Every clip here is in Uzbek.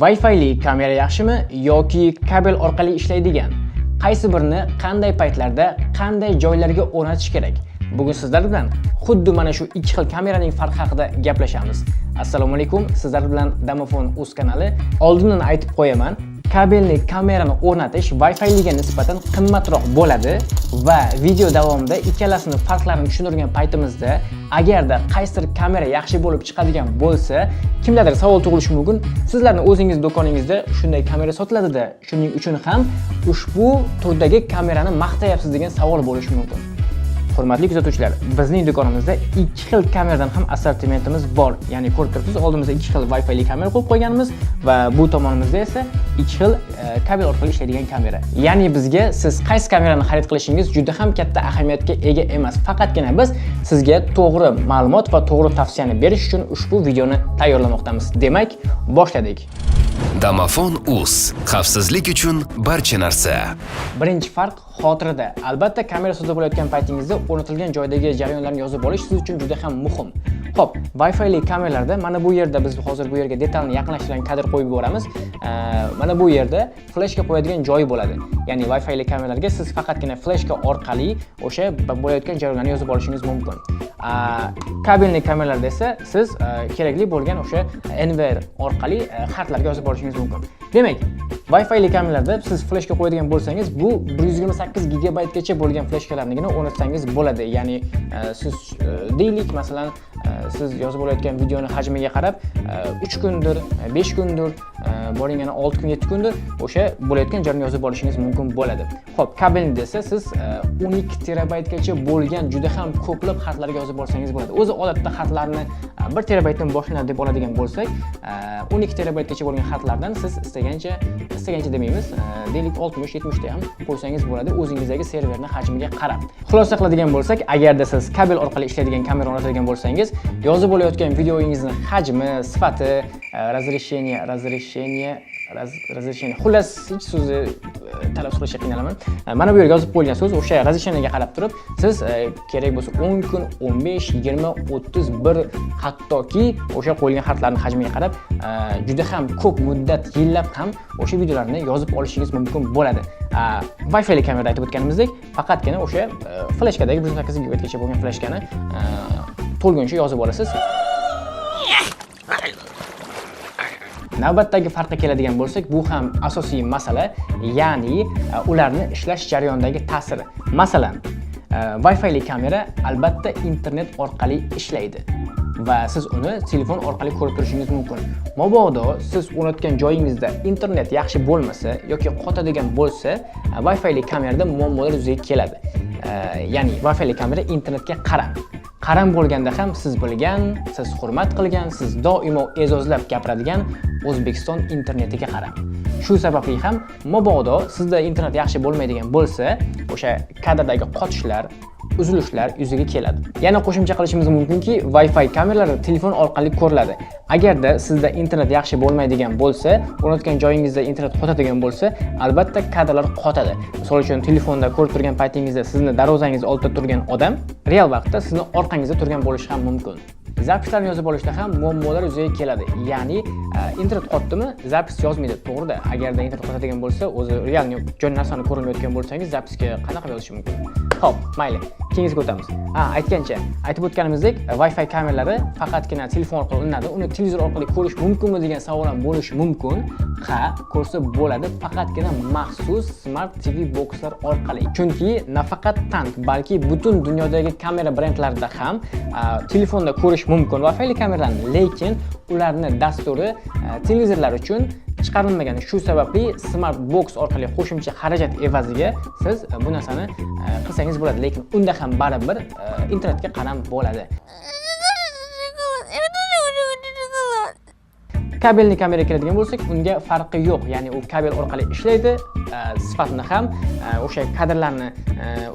Wi-Fi'li kamera yaxshimi yoki kabel orqali ishlaydigan? Qaysi birini qanday paytlarda, qanday joylarga o'rnatish kerak? Bugun sizlar bilan xuddi mana shu ikki xil kameraning farqi haqida gaplashamiz. Assalomu alaykum, sizlar bilan Domofon Uz kanali. Oldindan aytib qo'yaman, kabelli kamerani o'rnatish Wi-Fi'liga nisbatan qimmatroq bo'ladi va video davomida ikkalasini farqlarini tushuntirgan paytimizda, agarda qaysidir kamera yaxshi bo'lib chiqadigan bo'lsa, kimdadir savol tug'ilishi mumkin. Sizlarni o'zingiz do'koningizda shunday kamera sotiladida, shuning uchun ham ushbu turdagi kamerani maqtayapsiz degan savol bo'lishi mumkin. Hurmatli kuzatuvchilar, bizning do'konimizda ikki xil kameradan ham assortimentimiz bor. Ya'ni ko'rib turibsiz, oldimizda ikki xil Wi-Fi'li kamera qo'yib qo'yganmiz va bu tomonimizda esa ikki xil kabel orqali ishlaydigan kamera. Ya'ni bizga siz qaysi kamerani xarid qilishingiz juda ham katta ahamiyatga ega emas. Faqatgina biz sizga to'g'ri ma'lumot va to'g'ri tavsiyani berish uchun ushbu videoni tayyorlamoqdamiz. Demak, boshladik. Domofon Uz. Xavfsizlik uchun barcha narsa. Birinchi farq xotirada. Albatta, kamera sotib olayotgan paytingizda o'rnatilgan joydagi jarayonlarni yozib olish siz uchun juda ham muhim. Xo'p, Wi-Fi'li kameralarda mana bu yerda biz hozir bu yerga detalni yaqinlashtirgan kadr qo'yib yuboramiz. Mana bu yerda fleshka qo'yadigan joyi bo'ladi. Ya'ni Wi-Fi'li kameralarga siz faqatgina fleshka orqali o'sha bo'layotgan jarayonlarni yozib olishingiz mumkin. Kabelli kameralarda esa siz kerakli bo'lgan o'sha NVR orqali xatlarga yozib olishingiz mumkin. Demak, Wi-Fi'li kameralarda siz fleshka qo'yadigan bo'lsangiz, bu 128 gigabaytgacha bo'lgan fleshkalarnigina o'rnatsangiz bo'ladi. Ya'ni siz deylik, masalan, siz yozib olayotgan videoni hajmiga qarab 3 kundir, 5 kundir, boring yana 6 kun, 7 kundir o'sha bo'layotgan jarayonni yozib olishingiz mumkin bo'ladi. Xo'p, kabelni desa siz 12 terabaytgacha bo'lgan juda ham ko'plab xatlarga yozib olsangiz bo'ladi. O'zi odatda xatlarni 1 terabaytdan boshlanadi deb oladigan bo'lsak, 12 terabaytgacha bo'lgan xatlardan siz istagancha, istagancha demaymiz, deylik 60-70 ta ham qo'ysangiz bo'ladi o'zingizdagi serverni hajmiga qarab. Xulosa qiladigan bo'lsak, agarda siz kabel orqali ishlaydigan kamera o'rnatadigan bo'lsangiz, yozib olayotgan videoyingizni hajmi, sifati, разрешение, разрешение, разрешение. Xullas, hech so'zni talaffuz qilishga qiynalaman. Mana bu yerga yozib qo'yilgan so'z, o'sha разрешение ga qarab turib, siz kerak bo'lsa 10 kun, 15, 20, 31, hattoki o'sha qo'yilgan xatlarning hajmiga qarab juda ham ko'p muddat, yillab ham o'sha videolarni yozib olishingiz mumkin bo'ladi. Wi-Fi kamerada aytib o'tganimizdek, faqatgina o'sha fleshkadagi 128 gigabaytgacha bo'lgan fleshkani to'lguncha yozib olasiz. Navbatdagi farqqa keladigan bo'lsak, bu ham asosiy masala, ya'ni ularni ishlash jarayonidagi ta'siri. Masalan, Wi-Fi'li kamera albatta internet orqali ishlaydi va siz uni telefon orqali ko'rib turishingiz mumkin. Mabodo siz o'rnatgan joyingizda internet yaxshi bo'lmasa yoki qotadigan bo'lsa, Wi-Fi'li kamerada muammolar yuzaga keladi. Ya'ni Wi-Fi'li kamera internetga qaram. Qaram bo'lganda ham siz bilgan, siz hurmat qilgan, siz doimo e'zozlab gapiradigan O'zbekiston internetiga qaram. Shu sababli ham mabodo sizda internet yaxshi bo'lmaydigan bo'lsa, o'sha kadrdagi qotishlar, uzilishlar yuzaga keladi. Yana qo'shimcha qilishimiz mumkinki, Wi-Fi kameralari telefon orqali ko'riladi. Agarda sizda internet yaxshi bo'lmaydigan bo'lsa, o'rnatgan joyingizda internet qotadigan bo'lsa, albatta kadrlar qotadi. Misol uchun, telefonda ko'rib turgan paytingizda sizni darvozangiz oldida turgan odam real vaqtda sizni orqangizda turgan bo'lishi ham mumkin. Запись larni yozib olishda ham muammolar yuzaga keladi. Ya'ni internet qotdimi, запись yozmaydi. To'g'rida, agarda internet qotadigan bo'lsa, o'zi реальный joy narsani ko'rmayotgan bo'lsangiz, запись ga qanaqa yozish mumkin? Xo'p, mayli, keyingisiga o'tamiz. Ha, aytgancha, aytib o'tganimizdek, Wi-Fi kameralari faqatgina telefon orqali ulanadi. Uni televizor orqali ko'rish mumkinmi degan savol ham bo'lishi mumkin. Ha, ko'rsa bo'ladi, faqatgina maxsus Smart TV boxlar orqali. Chunki nafaqat Tank, balki butun dunyodagi kamera brendlarida ham telefonda ko'rish mumkin Wi-Fi kameralarni, lekin ularni dasturi televizorlar uchun chiqarilmagan. Shu sababli Smart Box orqali qo'shimcha xarajat evaziga siz bu narsani qilsangiz bo'ladi, lekin unda ham baribir internetga qaram bo'ladi. Шоколад. Я тоже хочу шоколад. Kabelli kameraga keladigan bo'lsak, unga farqi yo'q. Ya'ni u kabel orqali ishlaydi, sifatini ham, o'sha kadrlarni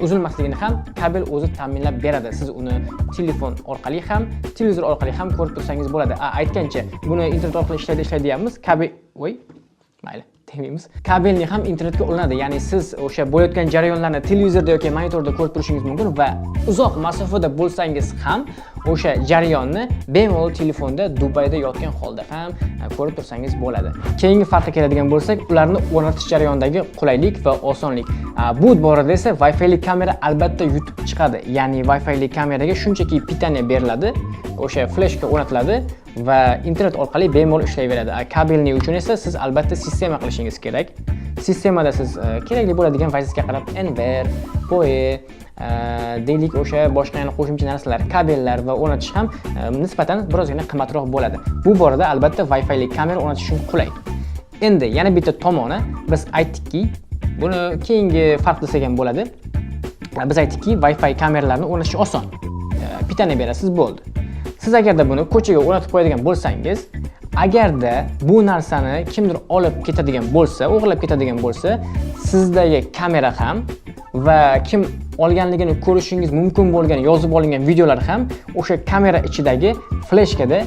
uzilmasligini ham kabel o'zi ta'minlab beradi. Siz uni telefon orqali ham, televizor orqali ham ko'rib tursangiz bo'ladi. A, aytgancha, buni internet orqali ishlaydi, ishlaydi deyapmiz. Kabel, voy, mayli. Demaymiz. Kabelni ham internetga ulanadi, ya'ni siz o'sha bo'layotgan jarayonlarni televizorda yoki monitorda ko'rib turishingiz mumkin va uzoq masofada bo'lsangiz ham o'sha jarayonni bemalol telefonda Dubayda yotgan holda ham ko'rib tursangiz bo'ladi. Keyingi farqqa keladigan bo'lsak, ularni o'rnatish jarayonidagi qulaylik va osonlik. Bu borada esa Wi-Fi kamera albatta yutib chiqadi. Ya'ni Wi-Fi kameraga shunchaki питание beriladi, o'sha fleshka o'rnatiladi va internet orqali bemalol ishlayveradi. Kabelni uchun esa siz albatta sistema qilishingiz kerak. Sistemada siz kerakli bo'ladigan vaziyatga qarab NVR, PoE, deylik, o'sha boshqa yana qo'shimcha narsalar, kabellar va o'rnatish ham nisbatan birozgina qimmatroq bo'ladi. Bu borada albatta Wi-Fi kamera o'rnatish uchun qulay. Endi yana bitta tomoni, biz aytdikki, buni keyingi farq desak ham bo'ladi. Biz aytdikki, Wi-Fi kameralarni o'rnatish oson. Питание berasiz, bo'ldi. Siz agarda buni ko'chaga o'rnatib qo'yadigan bo'lsangiz, agarda bu narsani kimdir olib ketadigan bo'lsa, o'g'irlab ketadigan bo'lsa, sizdagi kamera ham va kim olganligini ko'rishingiz mumkin bo'lgan yozib olingan videolar ham o'sha kamera ichidagi fleshkada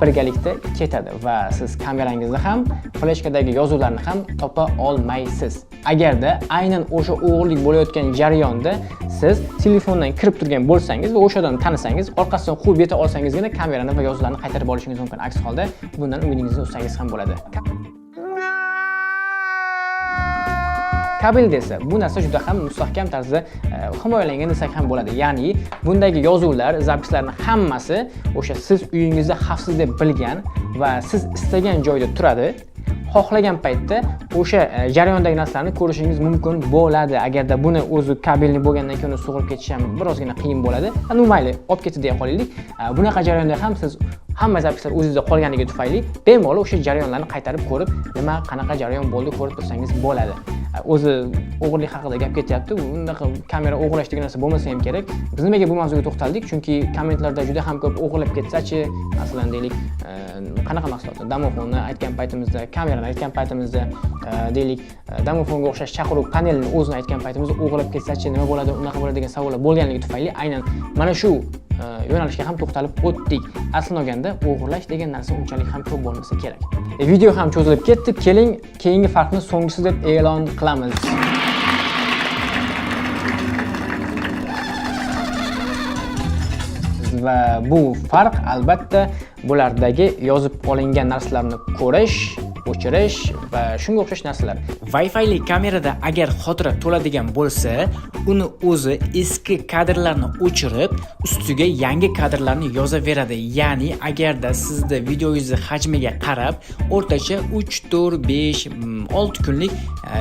birgalikda ketadi va siz kamerangizni ham, fleshkadagi yozuvlarni ham topa olmaysiz. Agarda aynan o'sha o'g'irlik bo'layotgan jarayonda siz telefondan kirib turgan bo'lsangiz va o'sha odamni tanisangiz, orqasidan quvib yeta olsangizgina kamerani va yozuvlarni qaytarib olishingiz mumkin. Aks holda bundan umidingizni uzsangiz ham bo'ladi. Kabel desa, bu narsa juda ham mustahkam tarzda himoyalangan desak ham bo'ladi. Ya'ni bundagi yozuvlar, запись larning hammasi o'sha siz uyingizda xavfsiz deb bilgan va siz istagan joyda turadi. Xohlagan paytda o'sha jarayondagi narsalarni ko'rishingiz mumkin bo'ladi. Agarda buni o'zi kabelni bo'lgandan keyin uni sug'urib ketish ham birozgina qiyin bo'ladi. Ну mayli, olib ketdi deya qolaylik. Bunaqa jarayonda ham siz hamma запись lar o'zingizda qolganligi tufayli bemalol o'sha jarayonlarni qaytarib ko'rib, nima, qanaqa jarayon bo'ldi, ko'rib tursangiz bo'ladi. O'zi o'g'irlik haqida gap ketyapti. Unaqa kamera o'g'irlash degan narsa bo'lmasa ham kerak. Biz nimaga bu mavzuga to'xtaldik? Chunki kommentlarda juda ham ko'p o'g'irlab ketsachi, masalan, deylik, qanaqa mahsulotni, domofonni aytgan paytimizda, kamerani aytgan paytimizda, deylik, domofonga o'xshash chaqiruv panelini o'zini aytgan paytimizda o'g'irlab ketsachi, nima bo'ladi, unaqa bo'ladi degan savollar bo'lganligi tufayli aynan mana shu yo'nalishga ham to'xtalib o'tdik. Aslini olganda o'g'irlash degan narsa unchalik ham ko'p bo'lmasa kerak. Video ham cho'zilib ketdi. Keling, keyingi farqni so'nggisi deb e'lon qilamiz. Va bu farq albatta bulardagi yozib olingan narsalarni ko'rish, o'chirish va shunga o'xshash narsalar. Wi-Fi'li kamerada agar xotira to'ladigan bo'lsa, uni o'zi eski kadrlarni o'chirib, ustiga yangi kadrlarni yozaveradi. Ya'ni agarda sizda videongizni hajmiga qarab o'rtacha 3, 4, 5, 6 kunlik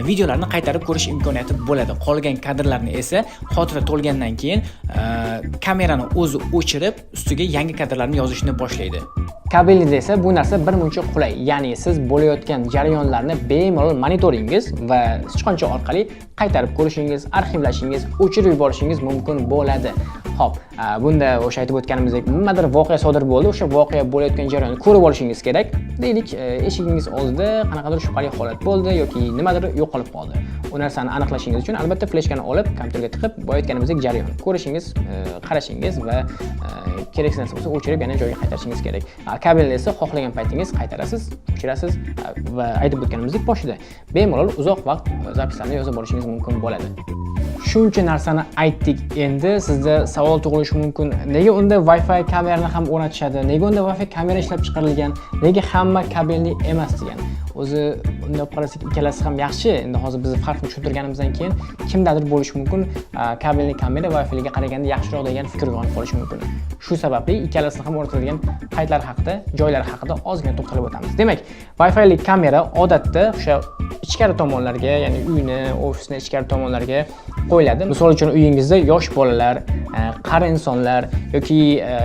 videolarni qaytarib ko'rish imkoniyati bo'ladi. Qolgan kadrlarni esa xotira to'lgandan keyin kamerani o'zi o'chirib, ustiga yangi kadrlarni yozishni boshlaydi. Kabelda esa bu narsa bir muncha qulay. Ya'ni siz bo'layotgan jarayonlarni bemalol monitoringiz va sichqoncha orqali qaytarib ko'rishingiz, arxivlashingiz, o'chirib yuborishingiz mumkin bo'ladi. Xo'p, bunda o'sha aytib o'tganimizdek nimadir voqea sodir bo'ldi, o'sha voqea bo'layotgan jarayonni ko'rib olishingiz kerak. Deylik, eshigingiz oldida qanaqadir shubhali holat bo'ldi yoki nimadir yo'qolib qoldi. U narsani aniqlashingiz uchun albatta fleshkani olib kompyuterga tiqib, boya aytganimizdek jarayon ko'rishingiz, qarashingiz va keraksiz narsa bo'lsa o'chirib yana joyiga qaytarishingiz kerak. Kabelni esa xohlagan paytingiz qaytarasiz, o'chirasiz va aytib o'tganimizdek boshida bemalol uzoq vaqt запись larni yozib olishingiz mumkin bo'ladi. Shuncha narsani aytdik. Endi sizda savol tug'ilishi mumkin. Nega unda Wi-Fi kamerani ham o'rnatishadi? Nega unda Wi-Fi kamera ishlab chiqarilgan? Nega hamma kabelli emas degan. O'zi unday olib qarasak ikkalasi ham yaxshi. Endi hozir biz farqni tushuntirganimizdan keyin kimdadir bo'lishi mumkin, kabelli kamera Wi-Fi'ga qaraganda yaxshiroq degan fikr uyg'onib qolishi mumkin. Shu sababli ikkalasini ham o'rnatilgan paytlar haqida, joylar haqida ozgina to'xtalib o'tamiz. Demak, Wi-Fi'li kamera odatda o'sha ichkari tomonlarga, ya'ni uyni, ofisni ichkari tomonlarga qo'yiladi. Misol uchun uyingizda yosh bolalar, qari insonlar yoki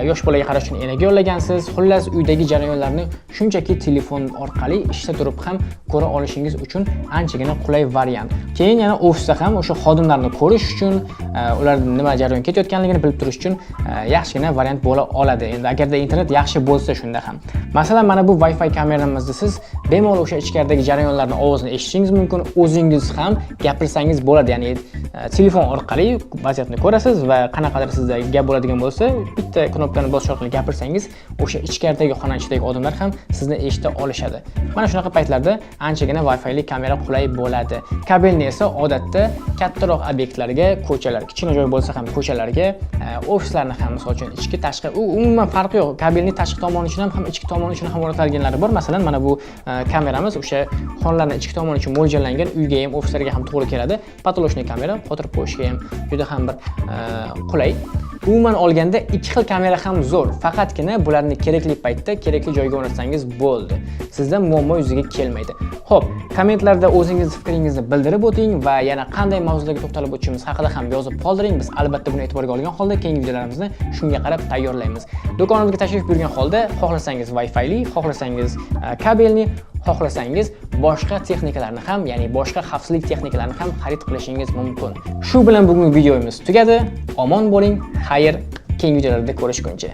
yosh bolaga qarash uchun enaga yollagansiz. Xullas, uydagi jarayonlarni shunchaki telefon orqali ishda turib ham ko'ra olishingiz uchun anchagina qulay variant. Keyin yana ofisda ham o'sha xodimlarni ko'rish uchun, ular nima jarayon ketayotganligini bilib turish uchun yaxshigina variant bo'la oladi. Endi agarda internet yaxshi bo'lsa shunda ham. Masalan, mana bu Wi-Fi kameramizda siz bemalol o'sha ichkaridagi jarayonlarni ovozini eshitishingiz mumkin, o'zingiz ham gapirsangiz bo'ladi. Ya'ni Telefon orqali vaziyatni ko'rasiz va qanaqadir sizda gap bo'ladigan bo'lsa, bitta knopkani bosish orqali gapirsangiz, o'sha ichkaridagi xona ichidagi odamlar ham sizni eshita olishadi. Mana shunaqa paytlarda anchagina Wi-Fi'li kamera qulay bo'ladi. Kabelni esa odatda kattaroq obyektlarga, ko'chalar, kichkina joy bo'lsa ham ko'chalarga, ofislarni ham, misol uchun, ichki, tashqi, u umuman farqi yo'q. Kabelni tashqi tomoni uchun ham, ichki tomoni uchun ham o'rnatilganlari bor. Masalan, mana bu kameramiz o'sha xonalarni ichki tomoni uchun mo'ljallangan, uyga ham, ofislarga ham to'g'ri keladi. Потолочный kamera qotirib qo'yishga ham juda ham bir qulay. Umuman olganda, ikki xil kamera ham zo'r. Faqatgina bularni kerakli paytda kerakli joyga o'rnatsangiz bo'ldi. Sizda muammo yuzaga kelmaydi. Xo'p, kommentlarda o'zingizni fikringizni bildirib o'ting va yana qanday mavzularga to'xtalib o'tishimiz haqida ham yozib qoldiring. Biz albatta buni e'tiborga olgan holda keyingi videolarimizni shunga qarab tayyorlaymiz. Do'konimizga tashrif buyurgan holda xohlasangiz Wi-Fi'li, xohlasangiz kabelni, xohlasangiz boshqa texnikalarni ham, ya'ni boshqa xavfsizlik texnikalarini ham xarid qilishingiz mumkin. Shu bilan bugungi videomiz tugadi. Omon bo'ling, xayr, keyingi videolarda ko'rishguncha.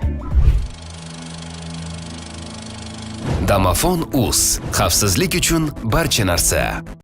Domofon.uz xavfsizlik uchun barcha narsa.